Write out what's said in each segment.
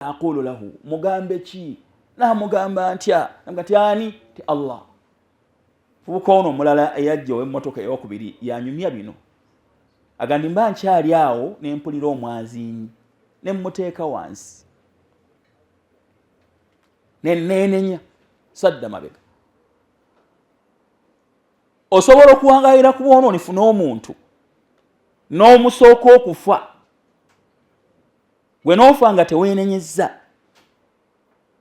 Aqulu lahu, mugambe ki? Namugamba ntya? Nga ti ani? Ti Allah. Fubuka ono omulala eyajja ow'emmotoka eyokubiri yanyumya bino, agandi mba nkyali awo ne mpulira omwazinyi ne mmuteeka wansi ne neenenya, sadda mabega. Osobola okuwangalira ku bwonoonifu n'omuntu n'omusooka okufa, gwe n'ofa nga teweenenyezza,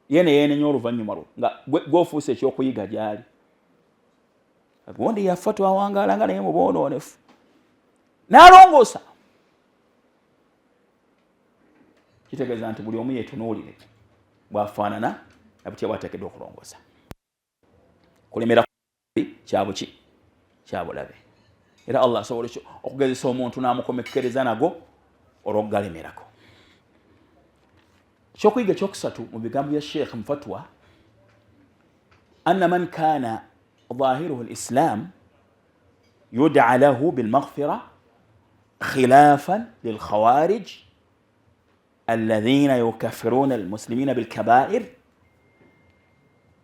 ye ne yeenenya oluvannyuma lwo nga gwofuuse ekyokuyiga gy'ali. Gundi yafa twawangaala nga naye mu bwonoonefu n'alongoosa. Kitegeeza nti buli omu yeetunuulire bw'afaanana na butya bw'ateekeddwa okulongoosa. Kulemera kyabuki kyabulabe, era Allah asobola okugezesa omuntu n'amukomekkereza nago olw'okugalemerako. Ekyokuyiga ekyokusatu mu bigambo bya Sheikh mufatwa, anna man kana dhahiruhu lislam yudaa lahu bilmaghfira khilafan lilkhawarij alladhina yukafiruna almuslimina bilkabair.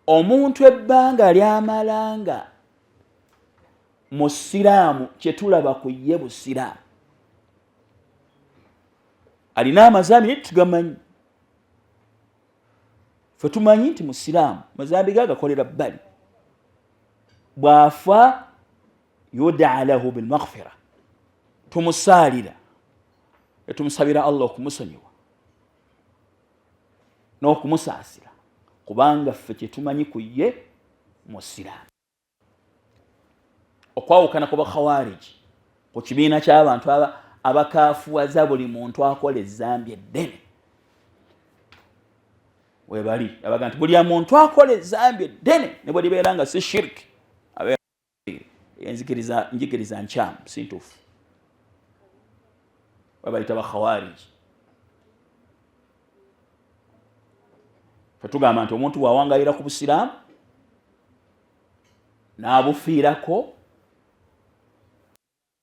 Omuntu ebbanga lyamalanga musiraamu, kyetulaba ku ye busiraamu, alina amazambi naye tugamanyi, fe tumanyi nti musiraamu, mazambi ge agakolera bbali, bw'afa yudaa lahu bilmaghfira, tumusaalira etumusabira Allah okumusonyiwa n'okumusaasira, kubanga ffe kyetumanyi ku ye musiraamu. Okwawukana ku bakhawariji, ku kibiina ky'abantu abakafuwaza buli muntu akola ezambi eddene, webali abaga nti buli muntu akola ezambi eddene ne bwe libeera nga si shiriki, enzikiriza njigiriza nkyamu, si ntuufu, babayita bakhawariji. Fetugamba nti omuntu bw'awangalira ku busiraamu n'abufiirako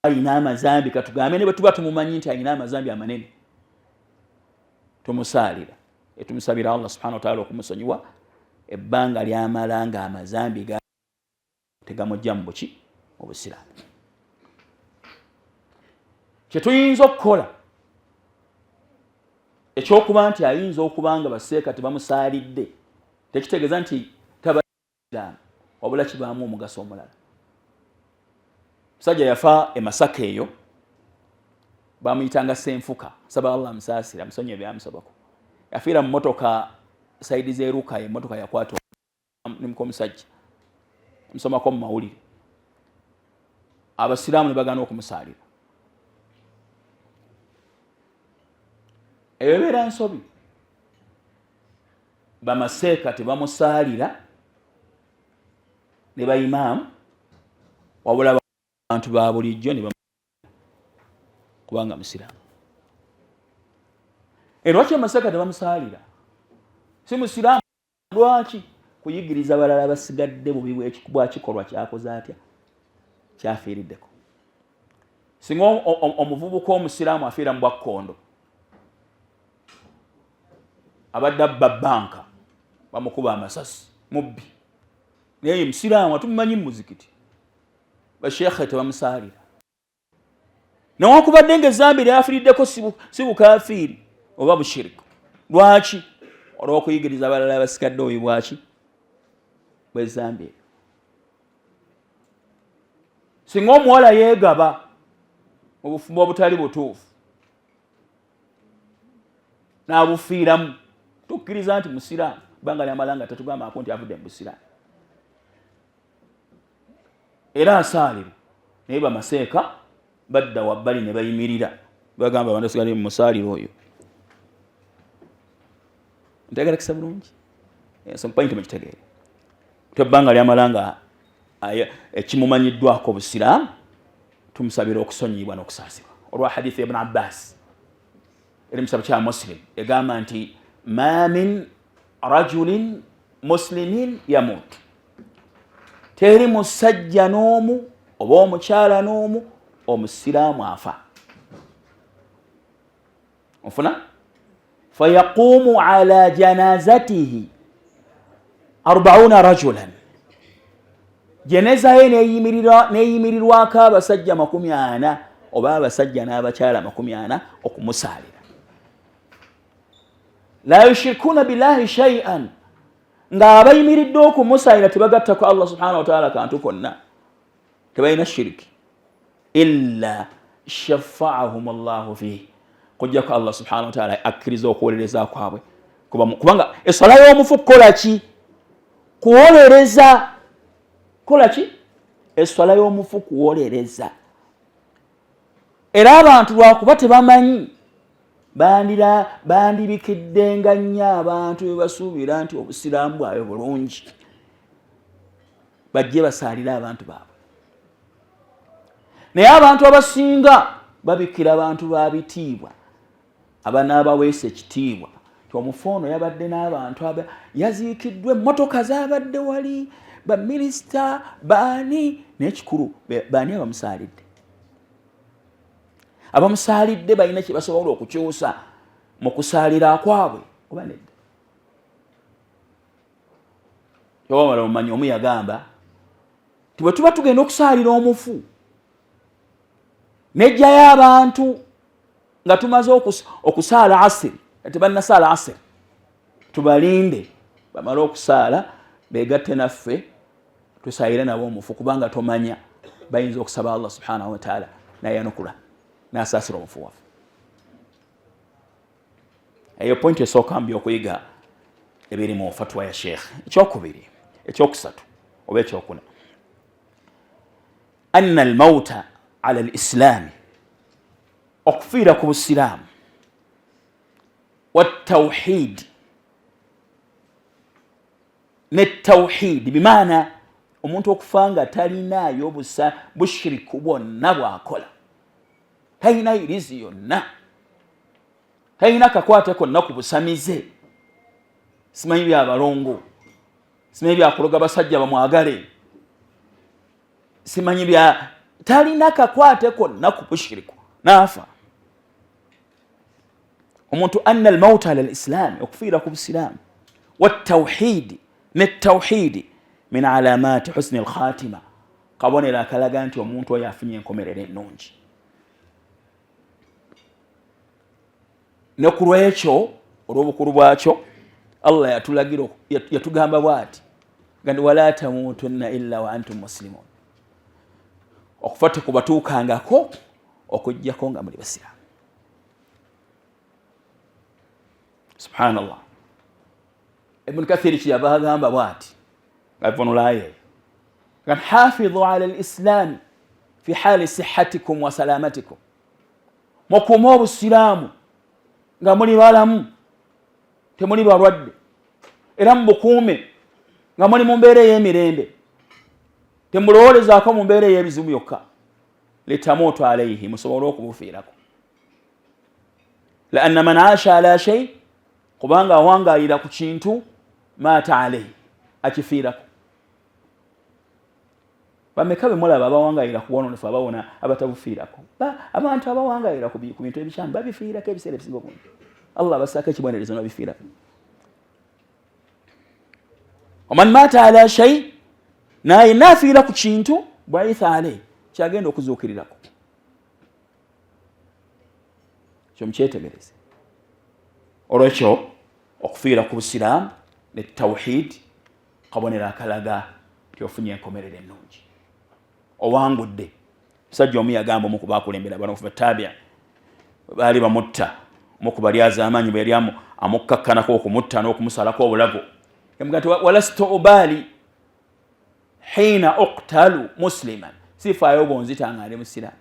alina amazambi, katugambe ne bwe tuba tumumanyi nti alina amazambi amanene, tumusaalira etumusabira Allah subhanahu wataala okumusonyiwa ebbanga lyamala nga amazambi tegamujja mu buki mu busiraamu. Kyetuyinza okukola ekyokuba nti ayinza okuba nga baseeka tebamusaalidde tekitegeeza nti tabasiraamu, wabula kibaamu omugaso omulala. Musajja yafa e Masaka eyo, bamuyitanga Senfuka, saba Allah amusaasire amusonyiwe ebyamusobako. Yafiira mu motoka saidi z'eruka, emotoka yakwata nimuka omusajja musomako mu mawulire, abasiraamu ne bagaana okumusaalira. Eyo ebeera nsobi. Bamaseeka tebamusaalira ne baimaamu, wabula abantu ba bulijjo ne kubanga musiraamu. Lwaki amaseeka tebamusaalira? Si musiraamu? Lwaki? Kuyigiriza balala basigadde bubi bwa kikolwa kyakoze atya kyafiiriddeko. Singa omuvubuka omusiraamu afiira mu bwakkondo, abadde abba banka, bamukuba amasasi, mubbi, naye musiraamu atumumanyi mu muzikiti, bashekhe tebamusaalira newankubadde nga ezambi lyafiiriddeko si bukafiiri oba bushiriku. Lwaki? Olw'okuyigiriza abalala abasigadde obubi bwaki bwezambi eyo. Singa omuwala yeegaba mu bufumbo obutali butuufu n'abufiiramu, tukkiriza nti musiraamu banga lyamala nga tetugambako nti avudde mu busiraamu, era asaalirwa, naye bamaseeka badda wabbali ne bayimirira bagamba abantu asigale mu musaaliro oyo. Ntegerekesa bulungi ensonga point, mukitegeere nti ebbanga lyamala nga ekimumanyiddwako obusiraamu, tumusabira okusonyiyibwa n'okusaasirwa olwa hadithi ya Ibn Abbas eri mu kitabo kya Muslim, egamba nti ma min rajulin muslimin yamut, teri musajja n'omu oba omukyala n'omu omusiraamu afa, onfuna? Fayaqumu ala janazatihi 40 rajulan, jeneza ye neyimirirwako abasajja 40 oba abasajja n'abakyala 40 okumusaalira. La yushirikuna billahi shay'an, ng'abayimiridde okumusaalira tebagattako Allah subhanahu wa ta'ala kantu konna, tebalina shiriki. Illa shafaahum Allahu fihi, kujjako Allah subhanahu wa ta'ala akkiriza okuwolereza kwabwe. Kubanga eswala y'omufu kukola ki? Kuwolereza. Kola ki? Eswala y'omufu kuwolereza. Era abantu lwakuba tebamanyi bandibikiddenga nnyo abantu be basuubira nti obusiraamu bwabwe bulungi, bajje basaalire abantu baabwe. Naye abantu abasinga babikira abantu ba bitiibwa abanaabaweesa ekitiibwa nti omufu ono yabadde n'abantu, yaziikiddwa, emmotoka zaabadde wali, baminisita baani, naye ekikulu baani abamusaalidde? Abamusaalidde balina kye basobola okukyusa mu kusaalira kwabwe oba nedda? Kyobamala omumanyi omu yagamba nti bwe tuba tugenda okusaalira omufu nejjayo abantu nga tumaze okusaala asiri, tebannasaala asiri, tubalinde bamale okusaala begatte naffe tusayire nabo omufu, kubanga tomanya bayinza okusaba Allah subhanahu wa ta'ala nayanukula nasaasira omufu waffe. Eyo pointi esooka mbi okuyiga ebiri mu fatwa ya sheikh. Ekyokubiri, ekyokusatu oba ekyokuna, anna almauta ala alislami, okufiira ku busiraamu, watawhid, ne tawhid, bimaana omuntu okufa nga talinaayo bushiriku bwonna bwakola, talina irizi yonna, talina kakwate konna ku busamize, simanyi byabalongo, simanyi byakuloga basajja bamwagale, simanyi bya, talina kakwate konna ku bushiriku naafa omuntu. Anna almauta ala lislami, okufiira ku busiraamu, watawhidi, ne tawhidi, min alamati husni alkhatima, kabonero akalaga nti omuntu oyo afunye enkomerero ennungi. Ne ku lwekyo, olw'obukulu bwakyo, Allah yatulagira, yatugamba bwati gandi, wala tamutunna illa wa antum muslimun, okufa tekubatuukangako okuggyako nga muli basiraamu. Subhanallah. Ibn Kathiri kyeyava agamba bwati ngavunulayo gan, hafidhu ala lislami fi hali sihatikum wa salamatikum, mukuume obusiraamu nga muli balamu, temuli balwadde, era mubukuume nga muli mu mbeera ey'emirembe, temulowolezaako mu mbeera ey'ebizibu yokka, litamuutu alaihi, musobole okubufiirako. Laanna man asha ala shei, kubanga awangalira ku kintu, maata alaihi, akifiirako. Bameka bemulaba abawangalira ku bwononefu abawona abatabufiirako? Abantu abawangalira ku bintu ebikyamu babifiirako ebiseera ebisinga obungi. Allah abasaako ekibonerezo nabifiirako. Oman maata ala shei, naye nafiira ku kintu, bwaitha alaihi, kyagenda okuzuukirirako. Kyo mukyetegereze. Olwekyo okufiira ku busiraamu ne tawhid kabonero akalaga nti ofunye enkomerero ennungi, owangudde. Musajja omu yagamba omu kubakulembera bano okuva tabia, baali bamutta, omu ku bali azamaanyi bwe yali amukkakkanako okumutta n'okumusalako obulago, yamuga nti walastu ubaali hiina uktalu musliman, sifaayo bwonzita nga ndi musiraamu,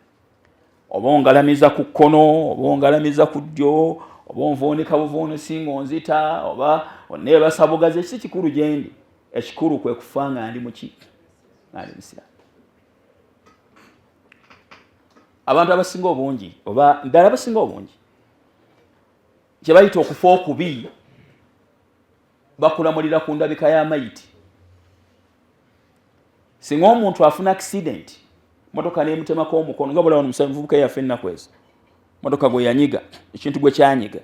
oba ongalamiza ku kkono oba ongalamiza ku ddyo oba onvuunika buvuunisi ng'onzita oba oneebasa bugazi, eki si kikulu gyendi, ekikulu kwe kufa nga ndi muki, nga ndi musiraamu. Abantu abasinga obungi, oba ddala abasinga obungi, kye bayita okufa okubi bakulamulira ku ndabika y'amayiti. Singa omuntu afuna accident, motoka nemutemako omukono, nga bulaba muvubuka yaffe ennaku ezo, motoka gwe yanyiga, ekintu gwe kyanyiga.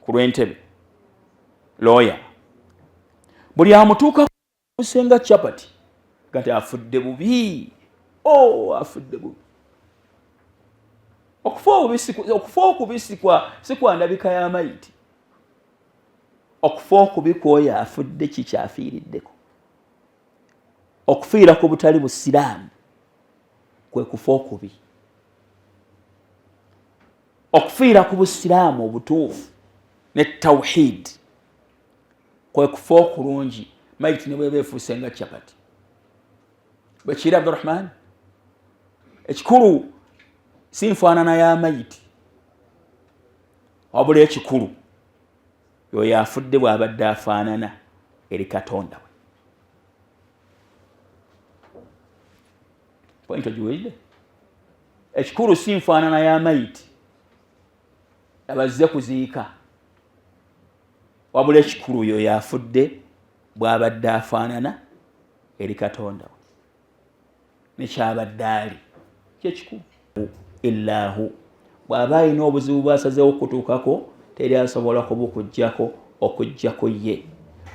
Ku lw'Entebe, looya, buli amutuuka kusenga chapati gati afudde bubi. O, oh, afudde bubi. Okufa okubi si kwa ndabika y'amayiti. Okufa okubi kwoyo afudde kikyafiiriddeko. Okufiira ku butali busiraamu kwe kufa okubi. Okufiira ku busiraamu obutuufu ne tawhid kwe kufa okulungi, mayiti ne bweba efuuse nga chapati. Bwekiri, Abdurahman, ekikulu si nfaanana ya mayiti, wabula ekikulu yoyo afudde bw'abadde afaanana eri Katonda we. Point ogiwulidde? Ekikulu si nfaanana ya mayiti abazze kuziika, wabula ekikulu yoyo afudde bw'abadde afaanana eri Katonda we nekyabadde ali kyekikulu. Illahu bw'aba alina obuzibu bwasazeewo okutuukako, teri asobola kubukuggyako okuggyako ye.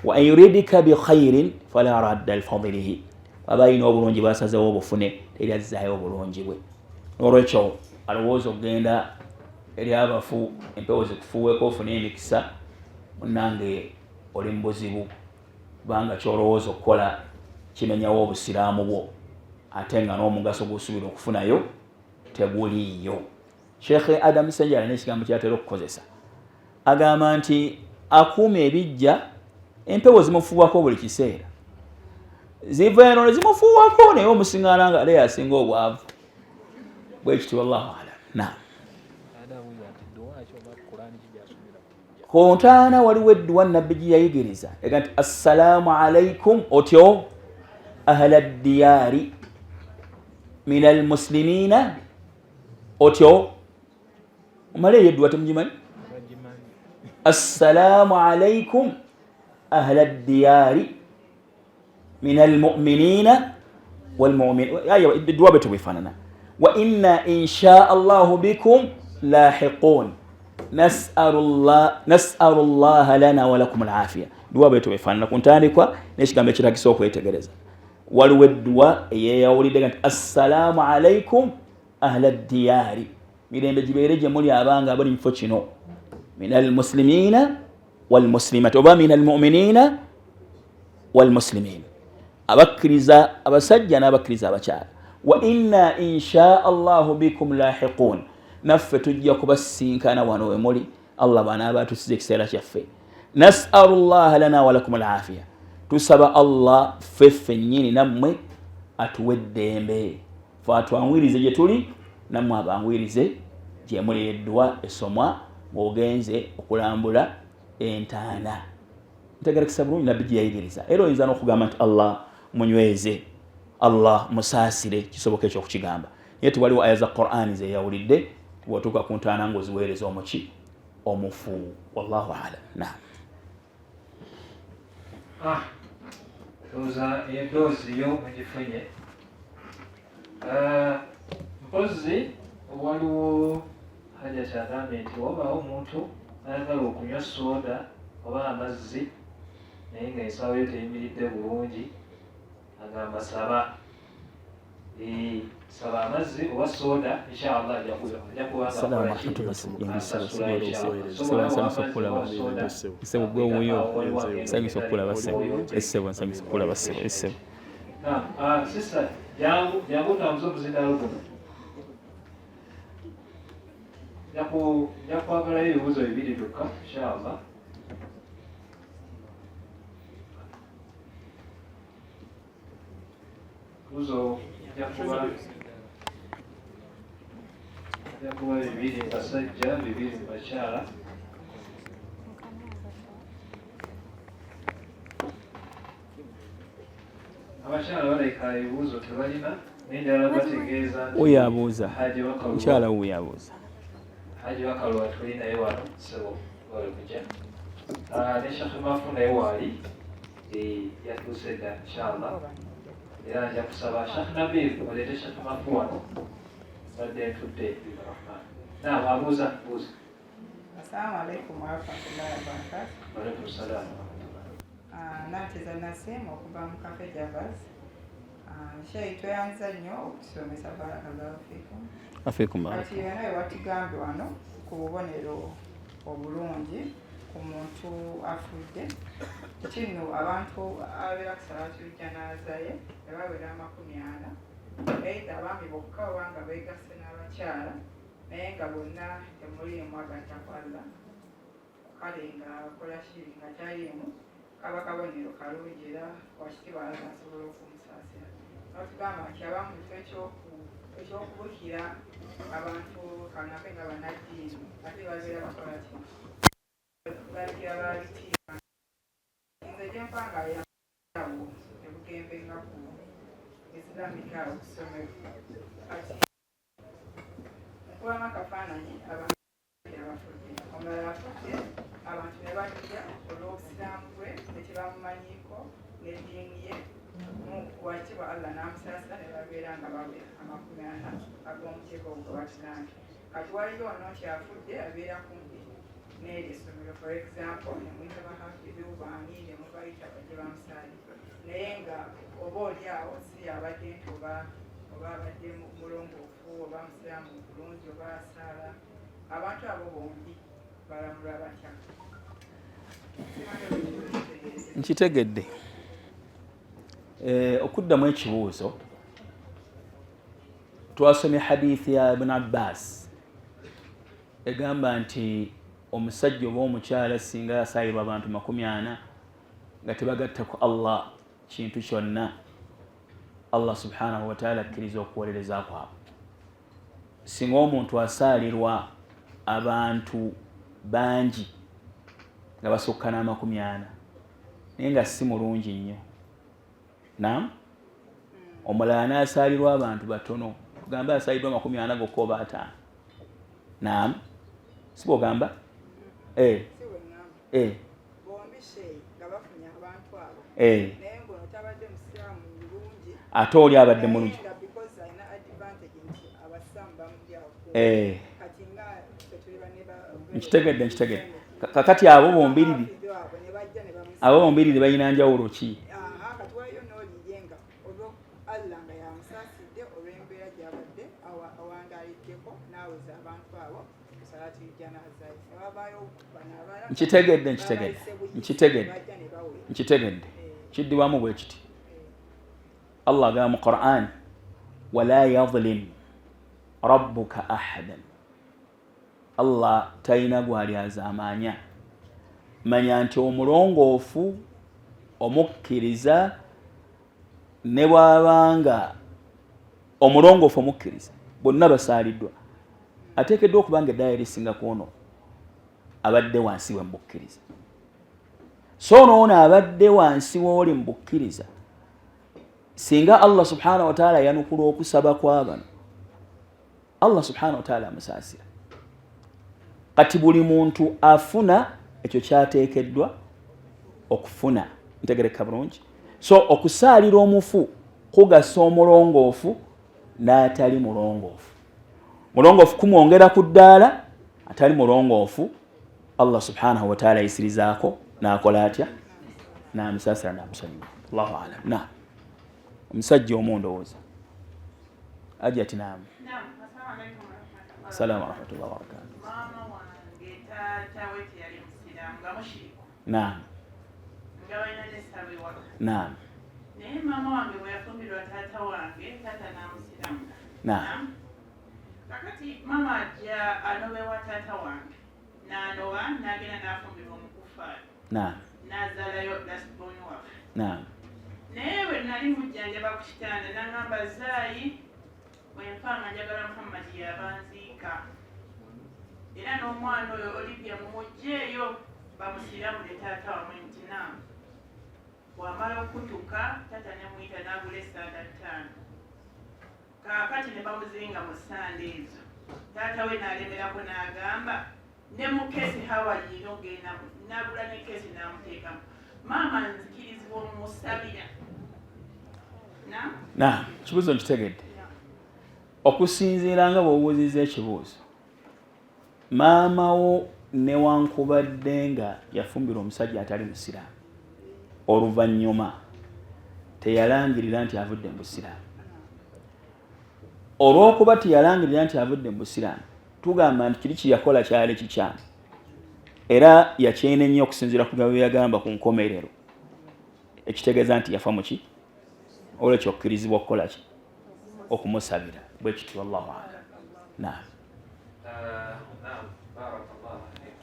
Wa in yuridika bikhairin fala radda lifadilihi, bw'aba alina obulungi bwasazeewo obufune, teri azzaayo obulungi bwe. N'olwekyo alowooza okugenda eri abafu empewo zikufuuweko ofune emikisa, munange oli mu buzibu, kubanga kyolowooza okukola kimenyawo obusiraamu bwo, ate nga n'omugaso gw'osuubira okufunayo teguliiyo. Sheekh Adam Senjala n'ekigambo kyatera okukozesa, agamba nti akuuma ebijja empewo zimufuuwako buli kiseera, ziva eno ne zimufuuwako, naye omusiŋŋaana nga ate yasinga obwavu. Bwekiti, wallahu alam. Naam. Ku ntaana waliwo edduwa Nabbi gye yayigiriza ega nti assalaamu alaikum otyo ahla ddiyaari min almuslimina otyo. Omale eyo edduwa temugimanyi? Assalaamu alaikum ahla ddiyaari min almuminina walmumin, edduwa bwe tebwefaanana. Wa inna insha allahu bikum lahiqun, nasalu llaha lana walakum alafiya. Duwa bwe tebwefaanana ku ntandikwa n'ekigambo ekiragisa okwetegereza. Waliwo edduwa eyeyawulidde nti assalaamu alaikum ahla ddiyaari, mirembe gibeere gye muli abanga abali mufo kino, min almuslimina walmuslimat oba min almuminina walmuslimin, abakkiriza abasajja n'abakkiriza abakyala. Wa inna insha allahu bikum lahiqun, naffe tujja kubasisinkana wano we muli Allah bw'anaaba atusiza ekiseera kyaffe. Nasalu llaha lana walakum alafiya, tusaba Allah ffe ffennyini nammwe atuwe eddembe, fe atwanguyirize gye tuli, nammwe abanguyirize gye muli. Eddwa esomwa ng'ogenze okulambula entaana ntegerekesa bulungi Nabbi gye yayigiriza. Era oyinza n'okugamba nti Allah munyweze, Allah musaasire, kisoboka ekyo okukigamba, naye tewaliwo aya za Qur'ani zeyawulidde bw'otuuka ku ntaana ng'oziweereza omuki omufu. Wallahu alam. Naam. Ah, ndowooza eddoozi yo mugifunye. Ah, mpozzi waliwo Hajati agambye nti wabaawo omuntu ayagala okunywa soda oba amazzi naye nga ensawo yo teyimiridde bulungi, agamba saba. Eh, saba amazzi oba soda, inshallah ajja kuba Ssebo, gwe wuyo. Nsanyusa okukulaba, ssebo. Essebo, nsanyusa okukulaba, ssebo. Essebo. Sister, jangu jangu otambuze omuzindaalo guno. Nja kwagalayo ebibuuzo bibiri byokka inshallah. Buzo nja kuba bibiri mu basajja, bibiri mu bakyala. Abakyala baleka ebibuuzo tebalina, naye njagala bategeeza nti Oyo abuuza. Haji Wakaluba, Mukyala wuyo abuuza. Haji Wakaluba tuli naye wano, ssebo wale kujja. Ah, ne Sheikh Mafu naye waali, eh, yatuuse dda inshallah. Era nja kusaba Sheikh Nabil oleete Sheikh Mafu wano, mbadde ntudde. Rahman, naam, abuuza buuza. Assalamu alaikum warahmatullahi wabarakatuh. Waalaikum salaam. Nanteza Nasim okuva mu Cafe Javas. Sheikh, tweyanza nnyo okutusomesa, barakallahu fikum. Afikum. Kati yona we watugambye wano ku bubonero obulungi ku muntu afudde, kino abantu abeera ku salatu janaza ye ne bawera 40, either abaami bokka oba nga beegasse n'abakyala, naye nga bonna temuliimu agatta ku Allah, kale nga akola shiri nga taliimu, kaba kabonero kalungi era wakitiibwa Allah asobola okumusaasira. Batugamba nti abamu mu kifo ekyokubukira abantu kanafe nga bannaddiini, ate babeera bakola ki, balabikira babitiibwa. Nze gyenfa nga yawo ebugembe nga ku Islamic awo ku ssomero, kati nkubamu akafaananyi, abantu abafudde, omulala afudde, abantu ne batya olw'obusiraamu bwe nekibamumanyiiko n'eddiini ye, wakitiibwa Allah n'amusaasira ne babeera nga bawera 40 ag'omuteeko ogwo batugambye. Kati waliyo ono nti afudde abeera kumpi n'eryo essomero, for example, ne muyita bahafizu baani ne mubayita bajje bamusaali, naye nga oba oli awo si abadde nti oba abadde mulongoofu oba musiraamu bulungi oba asaala, abantu abo bombi balamulwa batya? Nkitegedde. Okuddamu ekibuuzo, twasomye hadithi ya Ibn Abbas egamba nti omusajja oba omukyala singa yasaayirwa abantu 40 nga tebagatta ku Allah kintu kyonna, Allah subhanahu wataala akkiriza okuwolereza kwabwe. Singa omuntu asaalirwa abantu bangi nga basukka n'40 naye nga si mulungi nnyo, nam omulala n'asaalirwa abantu batono, tugambe asaaliddwa 40 gokka oba 50, nam si bwogamba? Si bwe ŋŋamba. Bombi sheyi nga bafunye abantu abo, naye ng'ono tabadde musiraamu bulungi, Ate oli abadde mulungi. Naye nga because alina advantage nti abasiraamu bamuli awo, kati nga ffe tuli bane. Nkitegedde, nkitegedde. Kakati abo bombiriri Hafizu abo ne bajja ne bamusa. Abo bombiriri balina njawulo ki? Aha, kati waliyo n'oli ye nga olwo Allah nga yamusaasidde olw'embeera gy'abadde awangaaliddeko n'aweza abantu abo ku salatu janaza, ne wabaayo bano abalala Nkitegedde, nkitegedde. babayise buyisi, Nkitegedde. bajja ne bawera. Nkitegedde. Kiddibwamu bwe kiti: Allah agamba mu Quran, wala yadhlim rabbuka ahadan, Allah talina gwali azaamaanya. Manya nti omulongoofu omukkiriza ne bw'abanga omulongoofu omukkiriza, bonna basaaliddwa, ateekeddwa okuba nga eddaala erisinga ku ono abadde wansi we mu bukkiriza. So onoono abadde wansi w'oli mu bukkiriza, singa Allah subhanahu wataala yanukula okusaba kwa bano, Allah subhanahu wataala amusaasira. Kati buli muntu afuna ekyo kyateekeddwa okufuna. Ntegereka bulungi? So okusaalira omufu kugasa omulongoofu n'atali mulongoofu. Mulongoofu kumwongera ku ddaala, atali mulongoofu Allah subhanahu wataala ayisirizaako n'akola atya? N'amusaasira, n'amusonyiwa. Allahu alam. Na omusajja omu ndowooza ajati. Naam. Naam, assalamu alaikum warahmatullahi. Assalamu warahmatullahi wabarakatuh. Maama wange taata we teyali musiraamu, nga mushiriku. Nga balina n'essabo ewaka. Naye maama wange bwe yafumbirwa taata wange, taata n'amusiraamu. Kakati maama ajja anobewa taata wange, n'anoba n'agenda n'afumbirwa omukufaari. N'azaalayo last born waffe. Naye bwe nali mujjanjaba ku kitanda, n'aŋŋamba, "Zaayi, bwenfa nga njagala Muhammadi yabanziika, era n'omwana oyo Olivia mumugjeeyo bamusiramule taata wamwe." Nti naamu. Bw'amala okutuka, taata ne muyita n'agula essanda 5. Kaakati ne bamuzinga mu ssanda ezo. Taata we n'alemerako n'agamba ne mu keesi hawayiina ogenda, n'agula ne keesi n'amuteekamu. Maama nzikirizibwa omusabira na Naam, kibuuzo nkitegedde. Okusinziira nga bw'obuuzizza ekibuuzo, maama wo Newankubadde nga yafumbirwa omusajja atali musiraamu, oluvannyuma teyalangirira nti avudde mu busiraamu. Olw'okuba teyalangirira nti avudde mu busiraamu, tugamba nti kiri kyeyakola kyali kikyamu, era yakyenenya okusinziira ku bye yagamba ku nkomerero, ekitegeeza nti yafa muki. Olwekyo okkirizibwa okukola ki? Okumusabira. Bwe kityo, wallahu alam. Naam,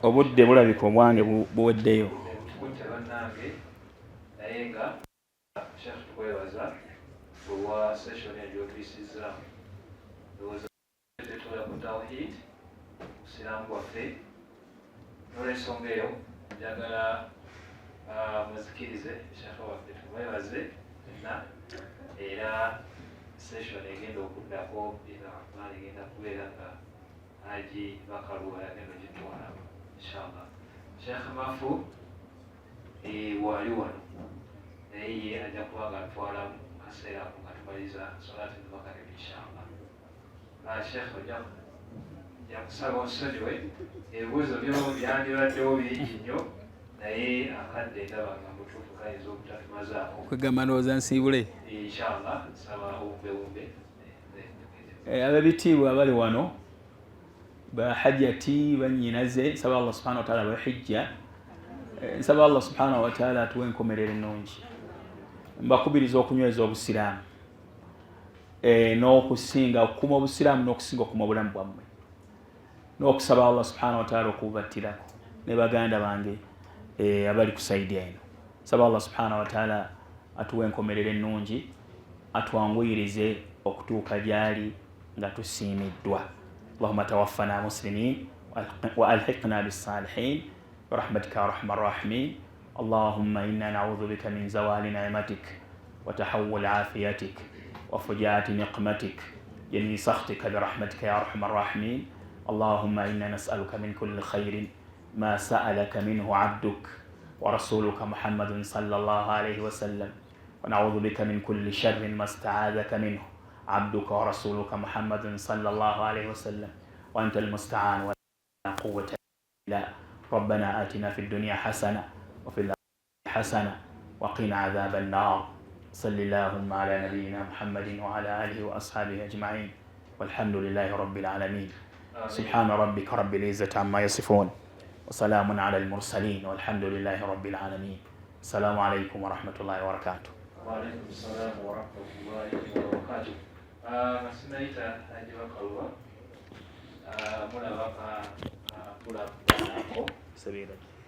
obudde bulabika obwange buweddeyo. Tukutte bannange, naye nga Sheikh tukwebaza olwa session eyo gy'otuyisizzaamu. Ndowooza tetoola ku tawhid, busiraamu bwaffe. N'olwensonga eyo njagala muzikirize Sheikh waffe tumwebaze fenna, era session egenda okuddako Rahman egenda kubeera nga Haji Bakaluba yagenda ogitwala inshallah. Sheikh Mafu waali wano, naye ye ajja kuba nga atwala mu kaseera ako nga tumaliriza solati magharibi inshallah. Sheikh, ojja kusaba onsonyiwe, ebibuuzo byo byandibaddewo bingi nnyo, naye akadde ndaba nga mutuufu kayinza obutatumazaako. Kwegamba ndowooza nsiibule. Inshallah, nsaba owumbewumbe. Ab'ebitiibwa abali wano, bahajati bannyinaze, nsaba Allah subhanahu wataala abahijja, nsaba Allah subhanahu wataala atuwe enkomerero ennungi. Mbakubiriza okunyweza obusiraamu n'okusinga okukuuma obusiraamu n'okusinga okukuuma obulamu bwammwe, n'okusaba Allah subhanahu wataala okububattirako ne baganda bange abali ku side eno. Nsaba Allah subhanahu wataala atuwe enkomerero ennungi, atwanguyirize okutuuka gy'ali nga tusiimiddwa. Allahumma tawaffana muslimin wa alhiqna bisalihin birahmatika arhamar rahimin. Allahumma inna naudhu bika min zawali ni'matik wa tahawul afiyatik wa fujaati niqmatik jami sakhtika birahmatika ya arhamar rahimin. Allahumma inna nas'aluka min kulli khairin ma sa'alaka minhu abduk wa rasuluka Muhammadun sallallahu alayhi wasallam, wa na'udhu bika min kulli sharrin ma sta'adhaka minhu عبدك ورسولك محمد صلى الله عليه وسلم، وأنت المستعان ولا قوة إلا. ربنا آتنا في الدنيا حسنة وفي الآخرة حسنة وقنا عذاب النار. صل اللهم على نبينا محمد وعلى آله وأصحابه أجمعين، والحمد لله رب العالمين. سبحان ربك رب العزة عما يصفون، وسلام على المرسلين، والحمد لله رب العالمين. السلام عليكم ورحمة الله وبركاته. وعليكم السلام ورحمة الله وبركاته. Nga sinayita Haji Bakaluba, mulaba kulako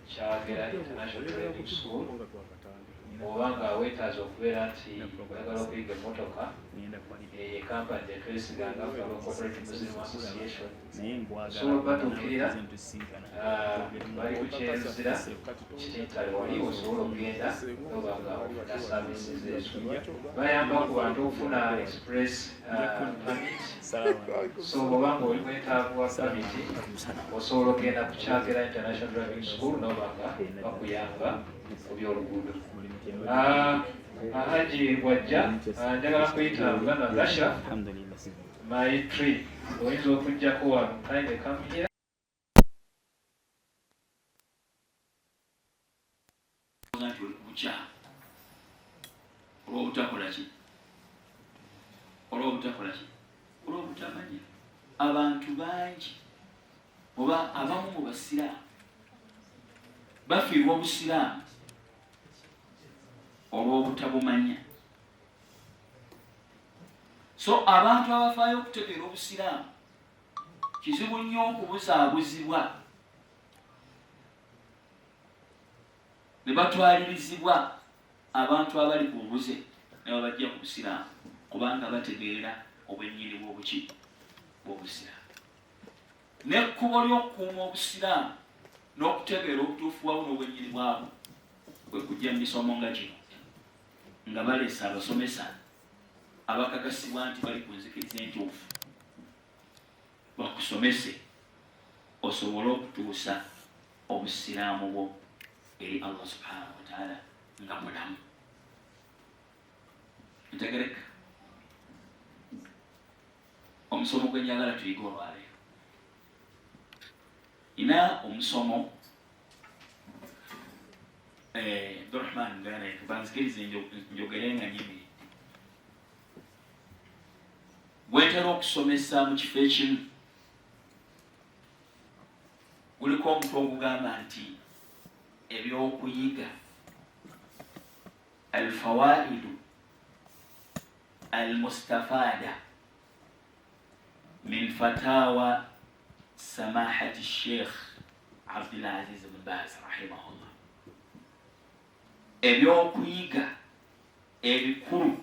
Kyagera International Driving School. Oba nga weetaaza okubeera nti oyagala okuyiga emmotoka, eyo ekampani gyetwesiga nga aba Cooperative Muslim Association. Osobola obatuukirira, bali ku Kyenzira Kitintale, wali osobola okugenda oba nga ofuna services ezo. Bayamba ku bantu okufuna express permit, so bw'oba nga oli mwetaavu wa permit, osobola okugenda ku Kyagera International Driving School noba nga bakuyamba ku byoluguudo. Haji wajja, njagala kuyita muganda Gasha my tree, oyinza okujjako wano. Kindly come here. Nti oli kubukyamu olw'obutakola ki? Olw'obutakola ki? Olw'obutamanya. Abantu bangi oba abamu mu basiraamu bafiirwa obusiraamu olw'obutabumanya. So abantu abafaayo okutegeera obusiraamu kizibu nnyo okubuzaabuzibwa ne batwalirizibwa abantu abali ku bubuze ne babajja ku busiraamu, kubanga bategeera obwennyini bw'obuki bw'obusiraamu n'ekkubo ly'okukuuma obusiraamu n'okutegeera obutuufu bwabwo n'obwennyini bwabwo kwe kujja mu misomo nga gino, nga baleese abasomesa abakakasibwa nti bali ku nzikiriza entuufu, bakusomese osobole okutuusa obusiraamu bwo eri Allah subhanahu wataala nga mulamu. Ntegereka omusomo gwe njagala tuyige olwaleero. Ina omusomo Abdurahman muganda yange, banzikirize njogere nga nyimiridde. Gwentera okusomesa mu kifo ekimu guliko omutwe ogugamba nti ebyokuyiga alfawaidu almustafada min fatawa samahati Sheikh Abdulaziz bin Baz rahimahullah. Ebyokuyiga ebikulu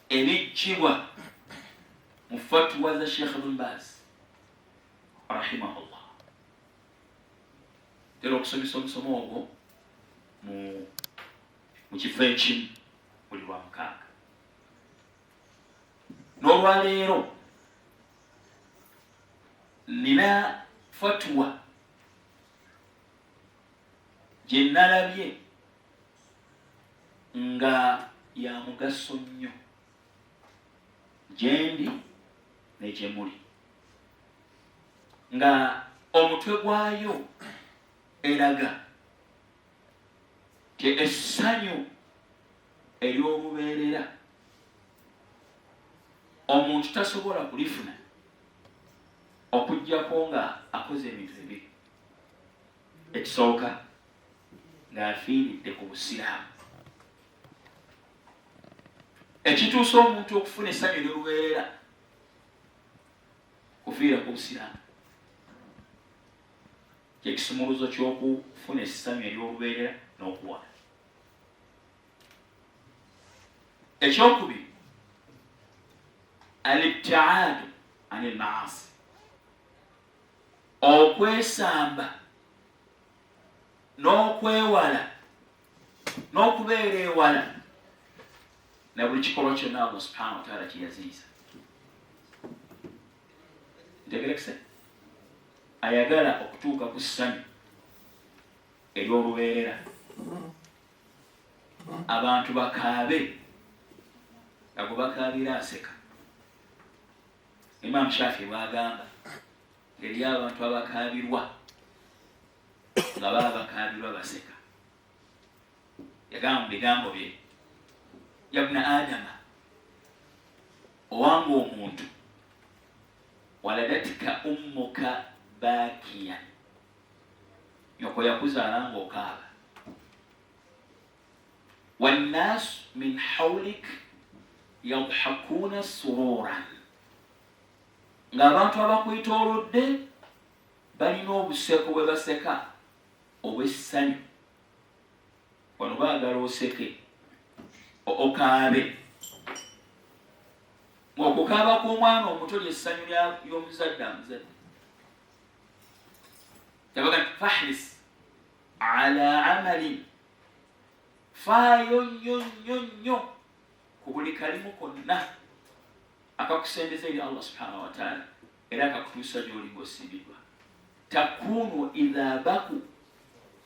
ebijjibwa mu fatuwa za Sheikh bin Baz rahimahullah. Tera okusomesa omusomo ogwo mu kifo ekimu buli lwa mukaaga. N'olwaleero nina fatuwa gye nalabye nga ya mugaso nnyo gyendi ne gye muli, nga omutwe gwayo eraga ti essanyu ery'olubeerera omuntu tasobola kulifuna okuggyako nga akoze ebintu bibiri. Ekisooka, ng'afiiridde ku busiraamu. Ekituusa omuntu okufuna essanyu ery'olubeerera kufiira ku busiraamu, kyekisumuluzo ky'okufuna essanyu ery'olubeerera n'okuwona. Ekyokubiri, alibtiaadu anil maasi, okwesamba n'okwewala n'okubeera ewala na buli kikolwa kyonna Allah subhanahu wa ta'ala kyeyaziyiza. Ntegerekese ayagala okutuuka ku ssanyu ery'olubeerera, abantu bakaabe nga gwe bakaabira aseka. Imam Shafi bw'agamba eri abantu abakaabirwa nga baba bakaabirwa baseka, yagamba mu bigambo bye, yabna adama, owange omuntu, waladatika ummuka bakiyan, nyoko yakuzaala ng'okaaba, wannaasu min hawlik yadhakuuna sururan, ng'abantu abakwetoolodde balina obuseko bwe baseka obw'essanyu. Wano baagala oseke okaabe, ng'okukaaba kw'omwana omuto ly'essanyu ly'omuzadde amuzadde. Yabaga nti fahris ala amalin, faayo nnyo nnyo nnyo ku buli kalimu konna akakusembeza eri Allah subhanahu wa ta'ala era akakutuusa gy'oli ng'osiimiddwa. Takunu idha baku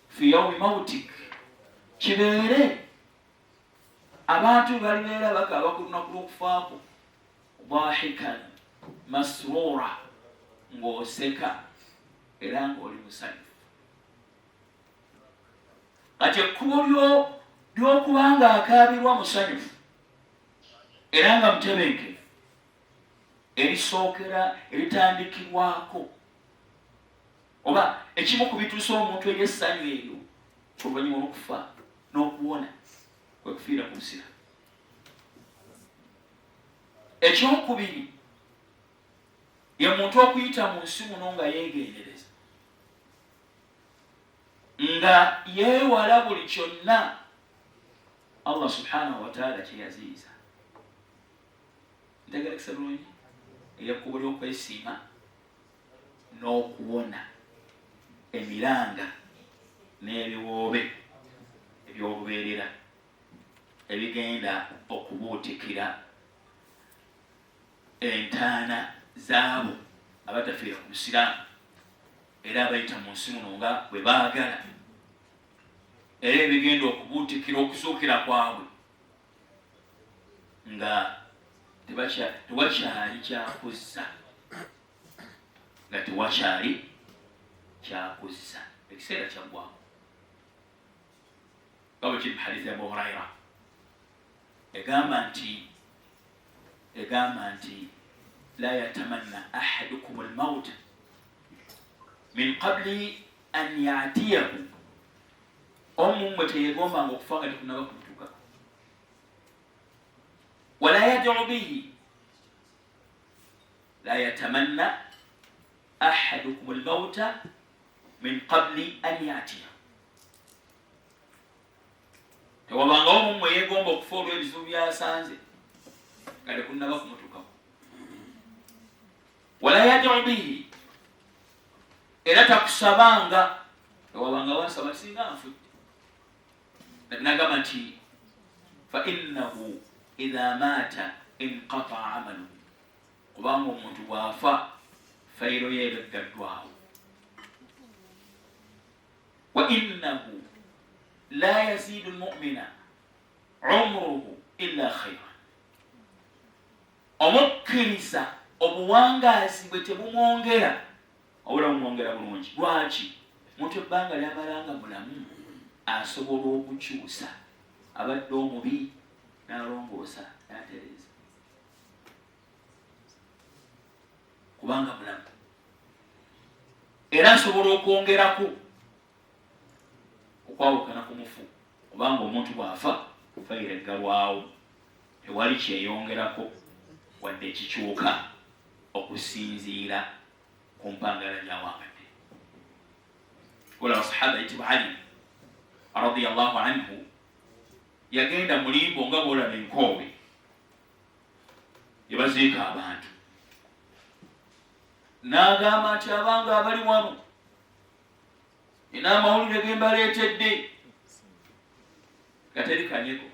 fi yaumi mautik, kibeere abantu balibeera bakaaba ku lunaku lw'okufaako, dahikan masrura, ng'oseka era ng'oli musanyufu. Kati ekkubo ly'okuba nga akaabirwa musanyufu era nga mutebenkevu erisookera eritandikibwako oba ekimu ku bituusa omuntu eri essanyu eryo oluvannyuma lw'okufa n'okuwona kwe kufiira ku busira. Ekyokubiri, ye muntu okuyita mu nsi muno nga yeegendereza, nga yeewala buli kyonna Allah subhanahu wa ta'ala kye yaziyiza. Ntegerekesa bulungi eryekkubo ly'okwesiima n'okuwona emiranga n'ebiwoobe eby'olubeerera ebigenda okubuutikira entaana zaabo abatafiira ku busiraamu era abayita mu nsi muno nga bwe baagala, era ebigenda okubuutikira okuzuukira kwabwe nga tewakyali kyakuzza. Nga tewakyali kyakuzza, ekiseera kyaggwako. Nga bwe kiri mu hadithi ya Abu Huraira egamba nti la yatamanna ahadukum almaut min qabli an yatiyahu, omu mmwe teyegombanga okufa nga tekunaba kumutuukako. Wala yad'u bihi, la yatamanna ahadukum almauta min qabli an yatiyahu, tewabangawo mummwe yeegomba okufa olw'ebizibu byasanze nga tekunaba kumutuukako. Wala yad'u bihi, era takusabanga, tewabanga wansaba singa nfudde. Nagamba nti fa innahu idha maata inqataa amaluhu, kubanga omuntu bw'afa fayiro ye ebeggaddwawo. Wa innahu la yaziidu lmumina umruhu illa khairan, omukkiriza obuwangaazi bwe tebumwongera obula bumwongera bulungi. Lwaki? Muntu ebbanga lyamalanga mulamu asobola okukyusa, abadde omubi n'alongoosa n'atereeza kubanga mulamu, era asobola okwongerako okwawukana ku mufu, kubanga omuntu bw'afa fayiro eggalwawo, tewali kyeyongerako wadde ekikyuka okusinziira ku mpangala gyawangadde. Olaba sahaba yitibwa Ali radiyallahu anhu yagenda mulimbo nga bwolaba enkoowe ebaziika abantu, n'agamba nti abanga abali wano, nina amawulire ge mbaleetedde. Gateri kanyego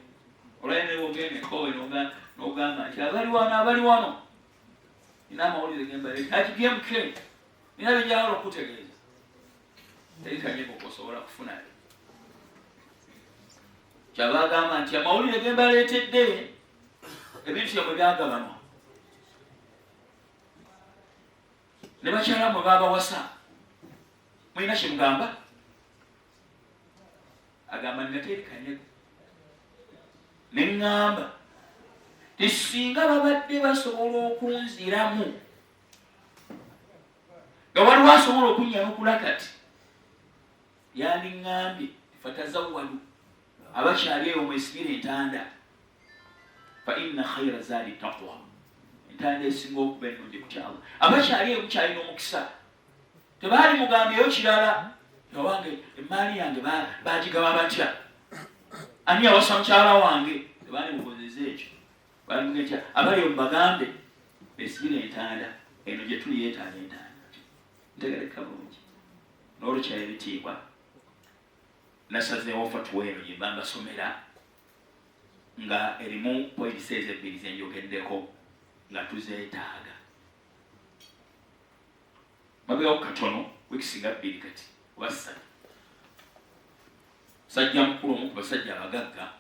olwaye newogenda enkoowe n'ogamba nti abali wano, abali wano, nina amawulire ge mbaleetedde, ati bmk nina byenjagala okutegeeza, teri kanyego kosobola kufunayo. Kyaba agamba nti amawulire ge mbaleetedde, ebintu byamwe byagabanwa ne bakyala mwe babawasa, mulina kyemugamba? Agamba nina kanyego neŋŋamba tisinga babadde basobola okunziramu nga waliwo asobola okunnyanukula kati yandiŋŋambye fatazawwadu, abakyali eyo mwesibire entanda, fa inna khaira zaadi taqwa, entanda esinga okuba ennungi kutya Allah. Abakyali eyo mukyalina omukisa. Tebaali mugambyeyo kirala, owange emaali yange bagigaba batya, ani yawasa mukyala wange? Tebaali mukozeza ekyo, balimugamba nti abali omu bagambe besibire entanda, eno gye tuli yeetaaga entanda. Ntegereka bulungi n'olukyayo ebitiibwa nasazeewo fatuwa eno gye mba mbasomera nga erimu points ezo ebbiri zenjogeddeko nga tuzeetaaga. Mabegawo katono, wiiki nga 2 kati oba 3, musajja mukulu omu ku basajja abagagga,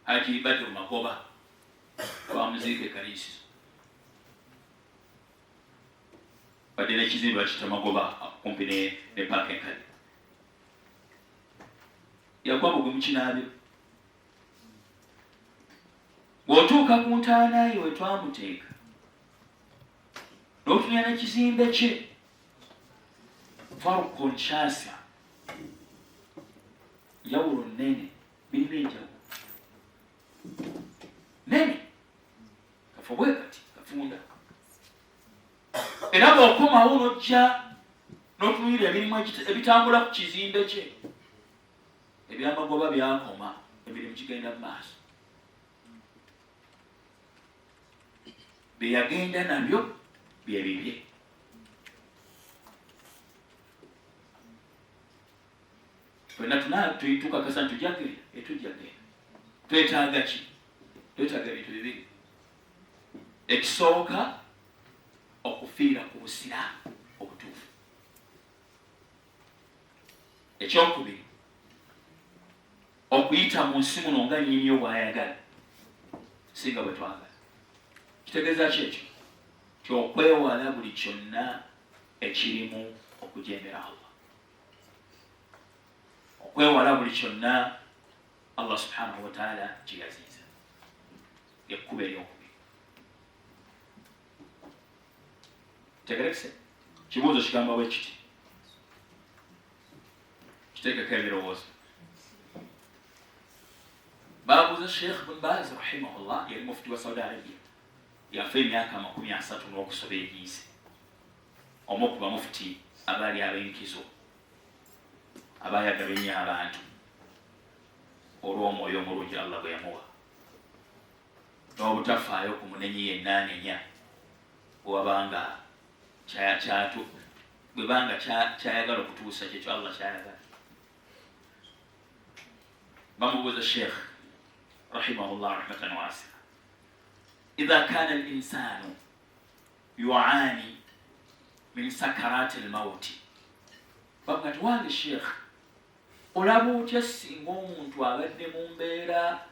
Haji Badru Magoba, bamuziika e Kaliisizo, badde n'ekizimbe bakiyita Magoba kumpi ne paaka enkadde. Yagwa bugwi mu kinaabiro. Bw'otuuka ku ntaana ye we twamuteeka n'otunula n'ekizimbe kye, farukun shasa, njawulo nnene, birina enjawulo nene, kafo bwe kati kafunda. Era bw'okomawo n'ojja n'otunulira emirimu ebitambula ku kizimbe kye, ebyamagoba byakoma, emirimu gigenda mu maaso. Bye yagenda nabyo bye bibye. Fenna tukakasa nti tujja genda, etujja genda. Twetaaga ki? Twetaaga ebintu bibiri. Ekisooka, okufiira ku busiraamu obutuufu. Ekyokubiri, okuyita mu nsi muno nga nnyiniyo bw'ayagala, singa bwe twagala. Kitegeeza ki ekyo? Kyokwewala buli kyonna ekirimu okujemera Allah, okwewala buli kyonna Allah subhanahu wataala kyeyaziiza, ekkuba eryokubiri. Tegerekise kibuuzo kigamba bwe kiti, kiteekeko ebirowoozo. Babuuza Sheikh Bun Baz rahimahullah, yali mufuti wa Saudi Arabia, yafa emyaka 30 n'okusoba egiyise, omu ku bamufuti abaali ab'enkizo abayagala ennyo abantu olw'omwoyo omulungi Allah bwe yamuwa n'obutafaayo ku munenyi yenna anenya bwewabanga bwebanga kyayagala okutuusa kyekyo Allah kyayagala. Bamubuuza Sheikh rahimahullah rahmatan wasia, idha kana linsanu yuani min sakarati lmauti, bamuga nti wange Sheikh, olaba otya singa omuntu abadde mu mbeera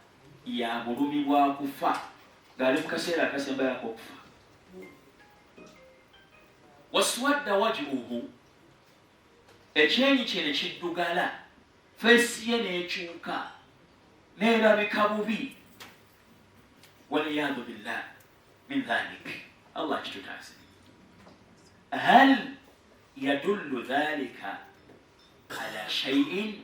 ya bulumi bwa kufa ng'ali mu kaseera akasembayako okufa, waswadda wajhuhu, ekyenyi kye ne kiddugala, feesi ye n'ekyuka n'erabika bubi, waliyadu billah min dhalik, Allah kitutaase. Hal yadullu dhalika ala shay'in,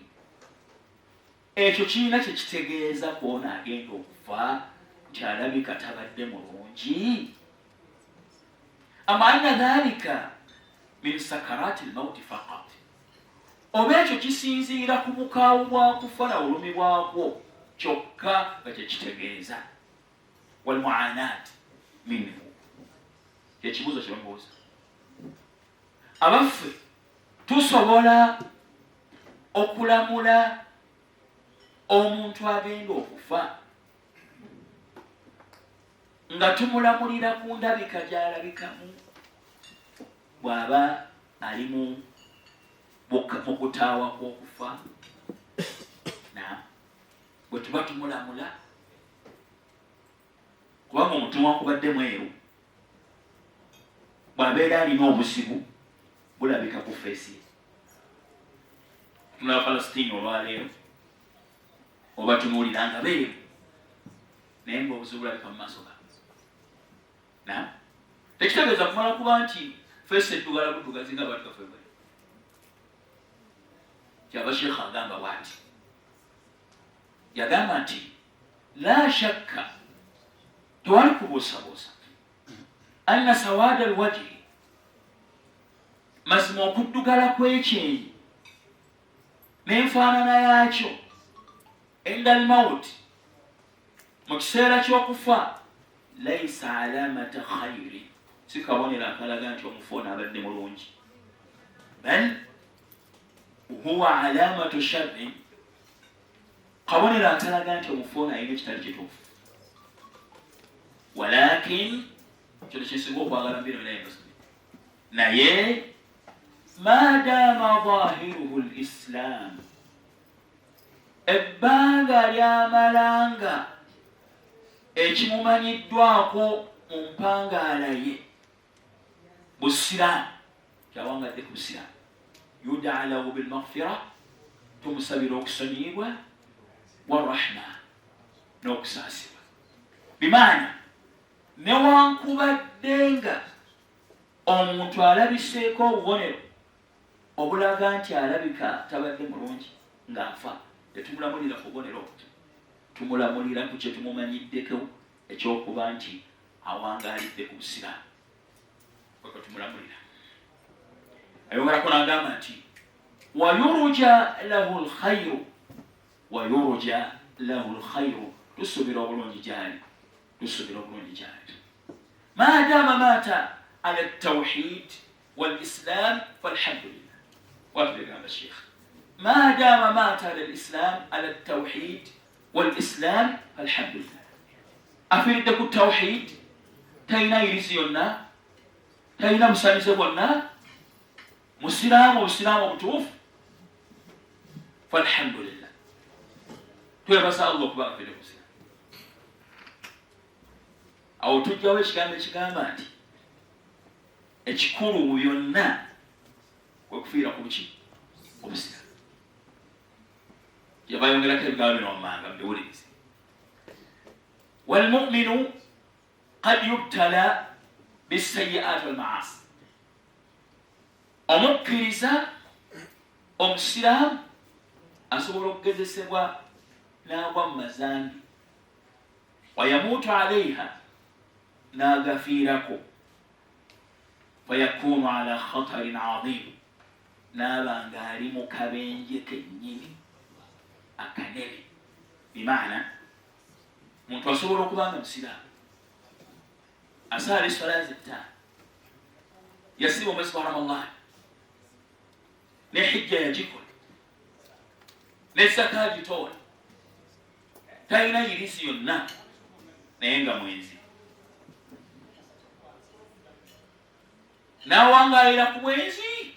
ekyo kirina kye kitegeeza kwona agenda okufa nti alabika tabadde mulungi? Ama anna dhalika min sakarati lmauti faqat, oba ekyo kisinziira ku bukaawu bwa kufa na bulumi bwakwo kyokka nga kyekitegeeza? Walmuanat minhu, kyekibuuzo kyebamubuuza. Abaffe, tusobola okulamula omuntu agenda okufa nga tumulamulira ku ndabika gy'alabikamu bw'aba ali mu kutaawa kw'okufa? Na bwe tuba tumulamula, kubanga omuntu wakubadde mweru bw'abeera alina obuzibu bulabika ku feesi. Tunula Palestine olwaleero, oba tunuulira nga beeru, naye nga obuzibu bulabika mu maaso ga na tekitegeeza kumala kuba nti feesi eddugala buddugazi nga abantu gaffe bwe kyaba. Sheekha agamba bwati, yagamba nti la shakka, tewali kubuusabuusa, anna sawada alwajhi, mazima okuddugala kw'ekyenyi n'enfaanana yaakyo, inda almauti, mu kiseera ky'okufa, laisa alamata khairi, si kabonero akalaga nti omufu ono abadde mulungi, bal huwa alamatu sharri, kabonero akalaga nti omufu ono alina ekitali kituufu. Walakin kino kyensinga okwagala mbino naye, naye madama dhahiruhu lislam, ebbanga lyamalanga ekimumanyiddwako mu mpangaala ye busiraamu, kyawangadde ku busiraamu, yudaa lahu bilmaghfira, tumusabira okusonyiyibwa, warahma, n'okusaasibwa. Bimaana newankubadde nga omuntu alabiseeko obubonero obulaga nti alabika tabadde mulungi ng'afa, tetumulamulira ku bubonero obwo, tumulamulira ku kye tumumanyiddeko ekyokuba nti awangaalidde ku busiraamu, kwekwe tumulamulira. Ayongerako n'agamba nti wayurja lahu lkhairu, wayurja lahu lkhairu, tusuubira obulungi gyali, tusuubira obulungi gyali, madama maata ala tawhid walislam falhamdulillah. Watugamba sheikh, madama maata ala lislam, ala tawhid walislam, falhamdulillah. Afiiridde ku tawhid, talina irizi yonna, talina busamize bwonna, musiraamu, obusiraamu obutuufu, falhamdulillah, twebaza Allah okuba afiiridde ku busiraamu. Awo tujjawo ekigambo ekigamba nti Ekikulu mu byonna kwe kufiira ku buki? Obusiraamu. Yava ayongerako ebigambo bino wammanga, mubiwulirize. Walmuminu qad yubtala bisayiat walmaasi, omukkiriza omusiraamu asobola okugezesebwa n'agwa mu mazambi, wayamuutu alaiha, n'agafiirako, fayakunu ala khatarin adhim, n'aba ng'ali mu kabenje kennyini akanene. Bimaana muntu asobola okuba nga musiraamu, asaala eswala ze ttaano, yasiiba omwezi gwa Ramadhan, ne hijja yagikola, ne zaka agitoola, talina yirisi yonna, naye nga mwenzi, n'awangalira ku bwenzi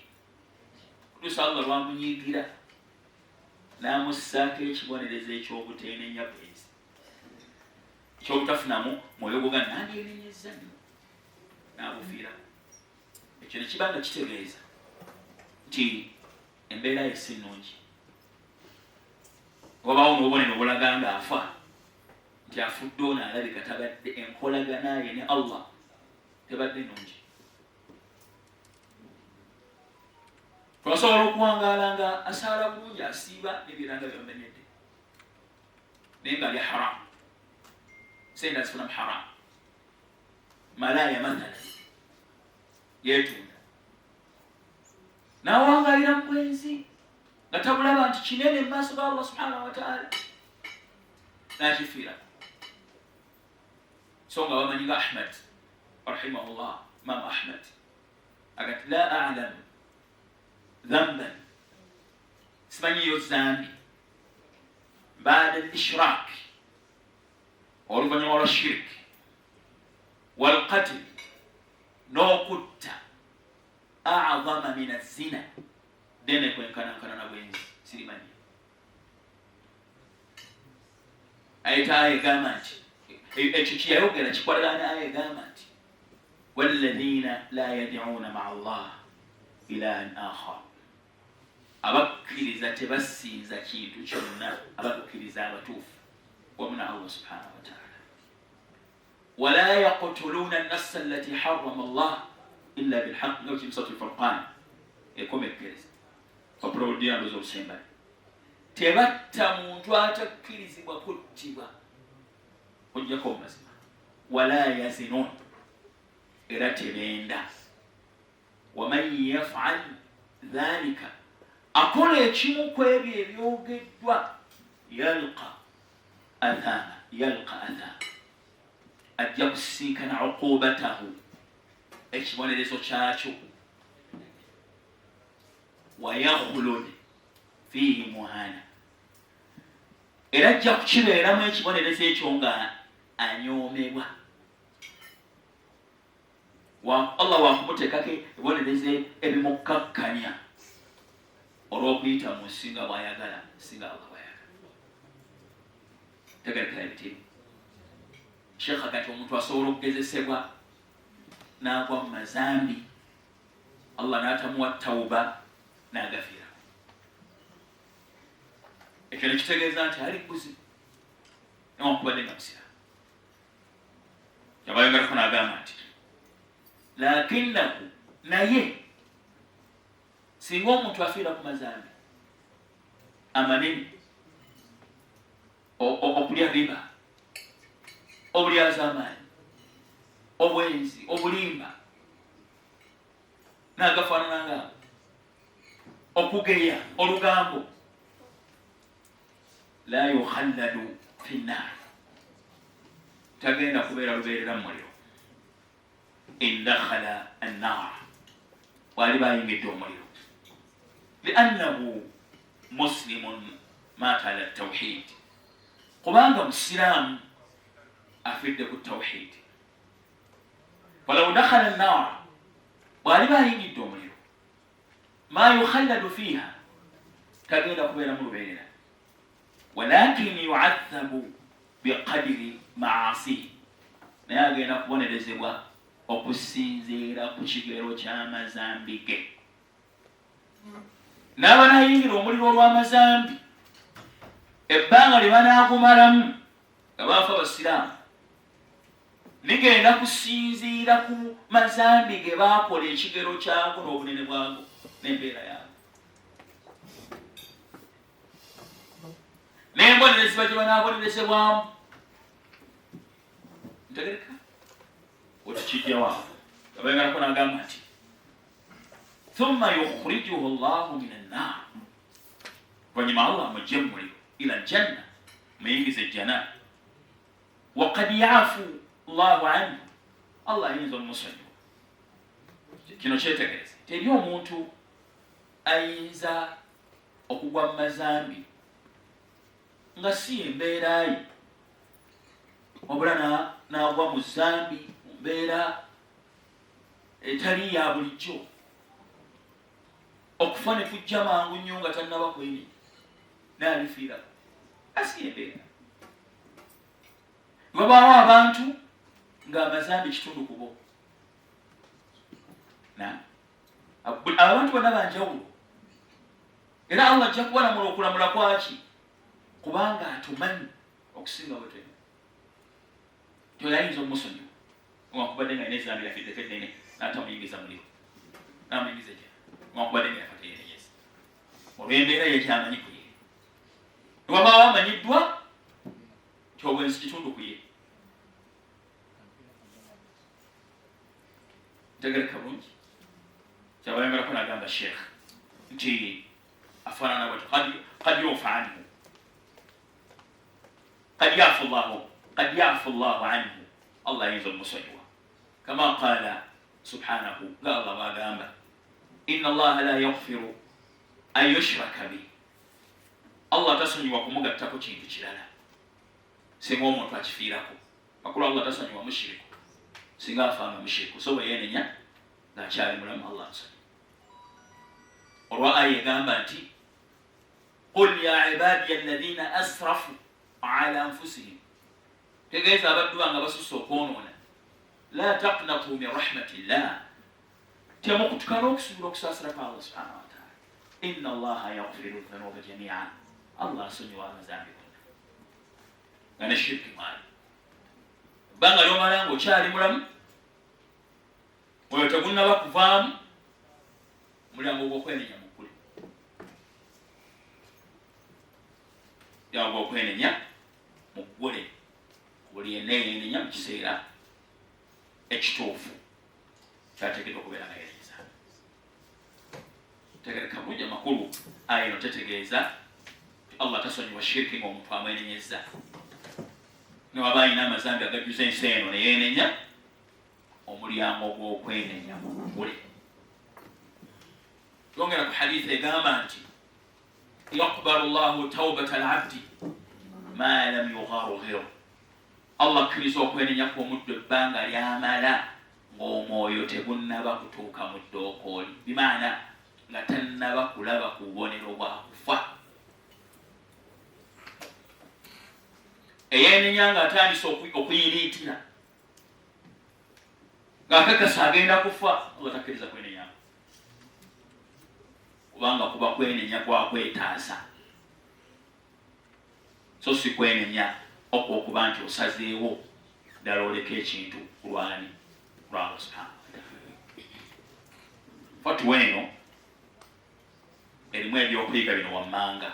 kutuusa Allah lwamunyiigira n'amussaako ekibonerezo eky'obuteenenya bwenzi, ekyobutafunamu mwoyo guga nandyenenyezza nnyo, n'abufiirako. Ekyo ne kiba nga kitegeeza nti embeera ye si nnungi. Wabaawo n'obubonero obulaga ng'afa nti afudde ono alabika tabadde enkolagana ye ne Allah tebadde nnungi. Twasobola okuwangaala nga asaala bulungi, asiiba n'ebiranga byebamenyedde, naye nga alya haramu, sente azifuna mu haramu, malaaya mathala, yeetunda, n'awangalira mu bwenzi nga tabulaba nti kinene mu maaso ga Allah subhanahu wataala, n'akifiirako. So nga bamanyi nga Ahmad rahimahullah, Imam Ahmad agati la alamu dhamban, simanyiyo zambi baada al ishrak, oluvannyuma lwa shirik, walqatl, n'okutta, a'zama min azina, dene kwenkanankana na bwenzi, sirimanyi. Ayeta aya egamba nti ekyo kyeyayogera kikwatagana aya egamba nti walladhina la yad'una ma'a Allah ilahan akhar, abakkiriza tebasinza kintu kyonna, abakkiriza abatuufu wamu na Allah subhanahu wa ta'ala, wala yaqtuluna an-nafsa allati harrama Allah illa bilhaq, nga kiri mu Furqan ekomekkereza papulodiyandoza obusembayo, tebatta muntu atakkirizibwa kuttibwa ojjako mazima, wala yazinun, era tebenda, waman yafal dhalika, akola ekimu ku ebyo ebyogeddwa, yalqa athama, yalqa athama, ajja kusisinkana uqubatahu, ekibonerezo kyakyo, wayakhlud fiihi muhana, era ajja kukibeeramu ekibonerezo ekyo nga anyoomebwa. Allah wakumuteekako ebibonerezo ebimukkakkanya olw'okuyita mu nsi nga bw'ayagala, singa Allah bw'ayagala. Tegerekera ebitiibwa. Sheekha kati omuntu asobola okugezesebwa n'agwa mu mazambi, Allah n'atamuwa tawuba n'agafiira. Ekyo ne kitegeeza nti ali kuzibu newankubadde nga musiraamu. Yabayongerako n'agamba nti lakinnahu, naye singa omuntu afiira ku mazambi amanene, okulya riba, obulyazaamaanyi, obwenzi, obulimba n'agafaanana ngaago, okugeya olugambo, la yukhalladu fi nnar, tagenda kubeera lubeerera mu muliro, in dakhala annar, bwali bayingidde omuliro, liannahu muslimun mata ala tawhid, kubanga musiraamu afidde ku tawhid. Walau dakhala annar, bwali bayingidde omuliro, ma yukhalladu fiha, tagenda kubeeramu lubeerera, walakin yuadhabu biqadiri maasihi, naye agenda kubonerezebwa. Okusinziira ku kigero ky'amazambi ge. N'abanayingira omuliro olw'amazambi ebbanga lye banaagumalamu nga baafa basiraamu ligenda kusinziira ku mazambi ge baakola, ekigero kyago n'obunene bwago n'embeera yaago n'embonerezebwa gye banaabonerezebwamu. Ntegereka otukijjawo abayogerako n'agamba nti thumma yukhrijuhu llahu min annar, oluvannyuma Allah amugye mu muliro, ila ljanna, muyingiza ejjana. Wakad yafu llahu anhu, Allah ayinza omumusonyiwa. Kino kyetegereze, teri omuntu ayinza okugwa mu mazambi nga si embeera ye, wabula n'agwa mu zambi mu mbeera etali ya bulijjo, okufa ne kujja mangu nnyo nga tannaba kwenenya naalifiirako, asi embeera. Wabaawo abantu ng'amazambi kitundu ku bo. Abantu bonna banjawulo, era Allah ajja kubalamula okulamula kwaki, kubanga atumanyi okusinga bwe tulina. Toyayinza omusonyiwa newankubadde nga alina ezambi yafiddeko eddene n'atamuyingiza muliro, n'amuyingiza ejjana newankubadde nga yafa teyenenyeza olw'embeera ye kyamanyi ku ye. Newabaawo amanyiddwa nti obwenzi kitundu ku ye. Ntegereka bulungi kyabayangalako nagamba sheekh nti afaanana bwatyo kad yufa anhu, kad yafu llahu, kad yafu llahu anhu, Allah ayinza omusonyiwa, kama qala subhanahu, nga Allah bwagamba inna allaha la yaghfiru an yushraka bi, Allah tasonyiwa kumugattako kintu kirala singa omuntu akifiirako. Makulu Allah tasonyiwa mushiriku singa afaanga mushiriku, so bwe yeenenya ng'akyali mulamu Allah amusonyiwa. Olwa aya egamba nti qul ya ibadiya alladhina asrafu ala anfusihim, tegeeza abaddu bange abasusse okwonoona, la taqnatu min rahmatillah, temukutuka n'okusuubira okusaasira kwa Allah subhanahu wa taala, inna allaha yaghfiru dhunuba jamia, Allah asonyiwa amazambi gonna nga ne shirki mwali. Ebbanga lyomala ng'okyali mulamu oyo tegunnaba kuvaamu, omulyango gw'okwenenya muggule, omulyango gw'okwenenya muggule buli yenna eyenenya mu kiseera ekituufu kyateekeddwa okubeera nga yenenyeza. Tegereka bulungi amakulu. Aya eno tetegeeza Allah tasonyiwa shiriki ng'omuntu amwenenyezza. Newaba alina amazambi agajjuza ensi eno neyenenya, omulyango gw'okwenenya muggule. Yongera ku haditha egamba nti yaqbalu llahu taubata alabdi ma lam yugharghiru, Allah akkiriza okwenenya kw'omuddu ebbanga lyamala ng'omwoyo tegunnaba kutuuka mu ddookooli, bimaana nga tannaba kulaba ku bubonero bwa kufa. Eyenenya ng'atandise okuyiriitira ng'akakasa agenda kufa, Allah takkiriza kwenenya, kubanga kuba kwenenya kwa kwetaasa, so si kwenenya okwokuba nti osazeewo ddala oleka ekintu kulwani lwa Allah subhanahu wataala. Fatuwa eno erimu ebyokuyiga bino wammanga,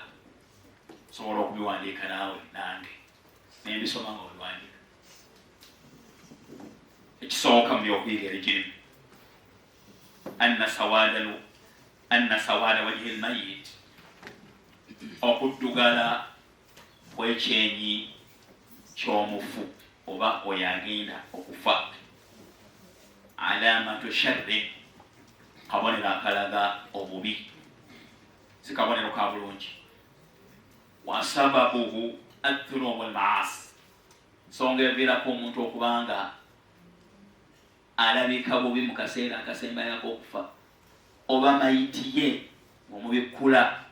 osobola okubiwandiika naawe nange nembisoma nga obiwandiika. Ekisooka mu byokuyiga ebigirimu, anna sawada wajhi lmayit, okuddugala kw'ekyenyi ky'omufu oba oyo agenda okufa, alamatu sharri, kabonero akalaga obubi, si kabonero ka bulungi. Wasababuhu adhunubu walmaasi, nsonga eviirako omuntu okubanga alabika bubi mu kaseera akasembayako okufa, oba mayiti ye omubikkula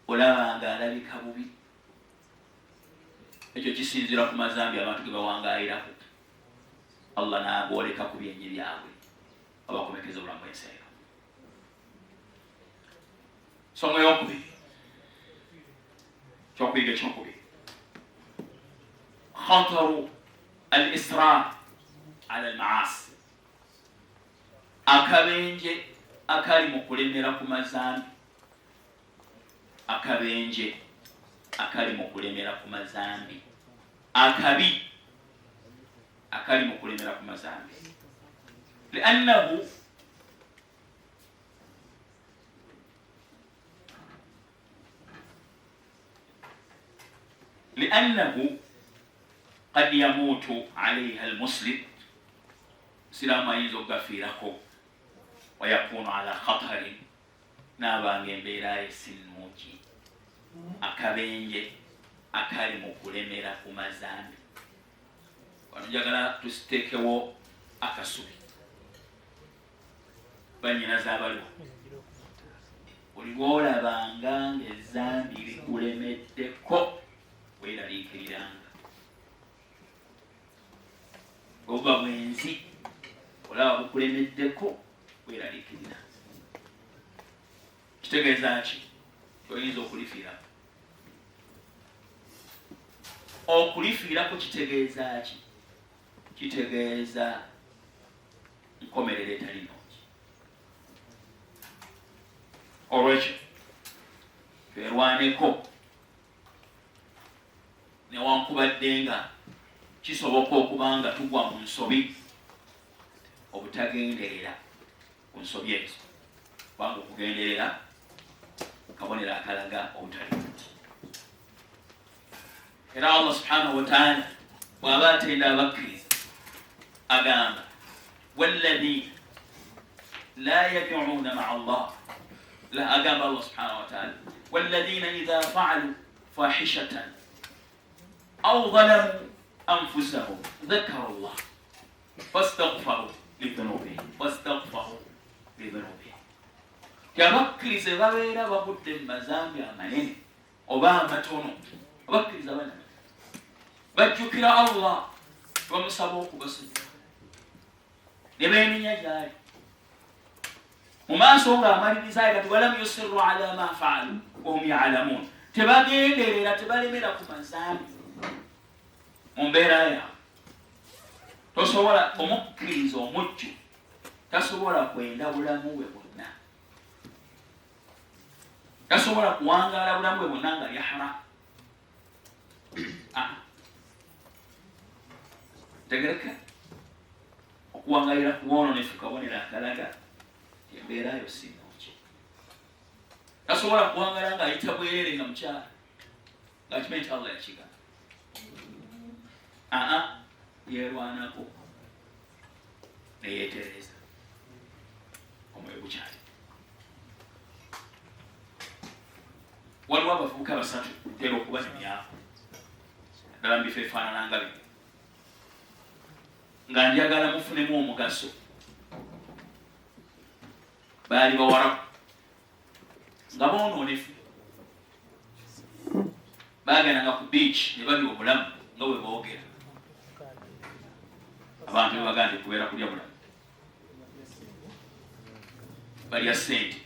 olaba nga alabika bubi, ekyo kisinziira ku mazambi abantu ge bawangaalirako. Allah n'agwoleka ku byenyi byabwe abakomekeza obulamu bw'ensi eyo. Nsonga eyokubiri, kyokuyiga ekyokubiri, khataru al israr ala al maasi, akabenje akali mu kulemera ku mazambi, akabenje akali mu kulemera ku mazambi, akabi akali mu kulemera ku mazambi, liannahu liannahu qad yamuutu alaiha almuslim, musiraamu ayinza okugafiirako, wayakunu ala khatarin, n'abanga embeera ye si nnungi, akabenje akali mu kulemera ku mazambi. Wano njagala tusiteekewo akasubi bannyina z'abaliwo, buli lw'olabanga ng'ezzambi likulemeddeko weeraliikiriranga, obuba bwenzi olaba bukulemeddeko weeraliikirira, kitegeeza ki? Oyinza okulifiirako. Okulifiirako kitegeeza ki? Kitegeeza nkomerero etali nnungi. Olwekyo twerwaneko, newankubadde nga kisoboka okuba nga tugwa mu nsobi, obutagenderera ku nsobi ezo, kubanga okugenderera kabonero akalaga obutali buti. Era Allah subhanahu wataala bw'aba atenda abakkiriza agamba walladhina la yaduuna maa Allah, la agamba Allah subhanahu wataala walladhina idha faalu fahishatan au dhalamu anfusahum dhakaru llah fastaghfaru lidhunubihim, fastaghfaru lidhunubihim. Ti abakkiriza babeera bagudde mu mazambi amanene oba amatono, abakkiriza bana bajjukira Allah, bamusaba okubasonyiwa ne beenenya gyali mu maaso ng'amaliriza kati walam yusiru ala ma faalu wahum yalamuun, tebagenderera, tebalemera ku mazambi mu mbeera yaabwe. Tosobola, omukkiriza omujju tasobola kwenda bulamu bwe bwonna, tasobola kuwangaala bulamu bwe bwonna nga lya haramu. Tegereka okuwangalira ku bwononefu kabonero akalaga embeera yo si nnungi. Tasobola kuwangala ng'ayita bwerere nga mukyala ng'akimanyi nti Allah yakigamba. Aa, yeerwanako neyeetereeza, omwoyo gukyali. Waliwo abavubuka basatu ntera okubanyumyako ddala mu bifo ebifaanana nga bino, nga njagala mufunemu omugaso. Baali bawarabu nga boonoonefu, baagendanga ku beach ne balya obulamu nga bwe boogera abantu be bagamba nti kubeera kulya bulamu, balya ssente.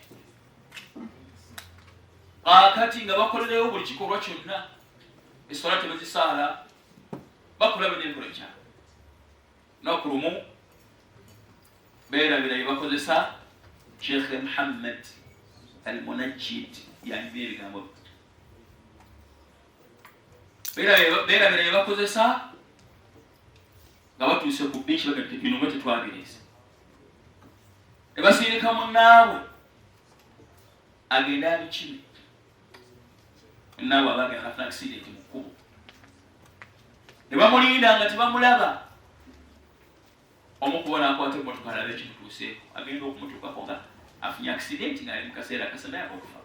Kaakati nga bakolereyo buli kikolwa kyonna, eswala tebazisaala, bakola byonna ebikolwa ekyalo. Lunaku lumu beerabira bye bakozesa. Sheikh Muhammad Al-Munajjid yanyumya ebigambo beerabira bye bakozesa nga batuuse ku beach, bagamba bino mwe tetwabireese, ne basindika munnaabwe agende abikime. Munnaabwe abagenda nafuna accident mu kkubo, ne bamulinda nga tebamulaba. Omu kubona akwata emmotoka alabe ekimutuuseeko, agenda okumutuukako nga afunye accident ng'ali mu kaseera akasembayo ak'okufa,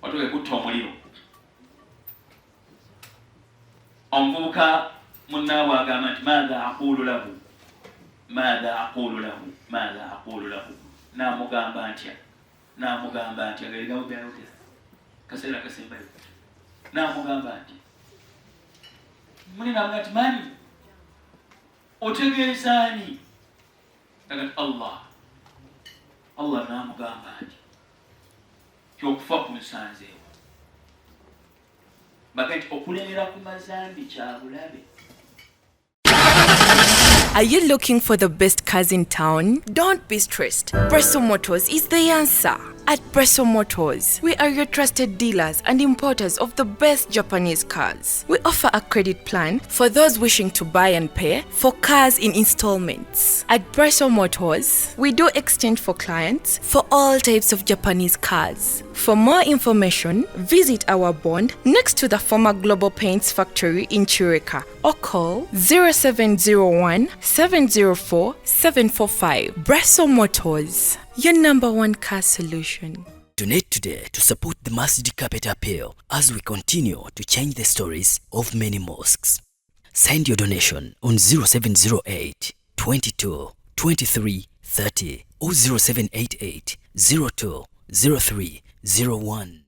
motoka ekutta omuliro. Omuvubuka munnaabwe agamba nti maatha aquulu lahu, maatha aquulu lahu, maatha aquulu lahu, naamugamba ntya, naamugamba ntya, nga ebigambo byayogera kaseera kasembayo, naamugamba nti muli, naamugamba nti mani. Otegeeza ani? Aga Allah. Allah n'amugamba nti kyokufa kunsanzeewo. Baga nti okulemera ku mazambi kya bulabe. Are you looking for the best cars in town? Don't be stressed. Bresso Motors is the answer. At Bresso Motors, we are your trusted dealers and importers of the best Japanese cars. We offer a credit plan for those wishing to buy and pay for cars in installments. At Bresso Motors, we do exchange for clients for all types of Japanese cars. For more information, visit our bond next to the former Global Paints factory in Chireka or call 0701 704 745. Bresso Motors, your number one car solution. Donate today to support the Masjid Carpet Appeal as we continue to change the stories of many mosques. Send your donation on 0708 22 23 30 or 0788 02 03 01.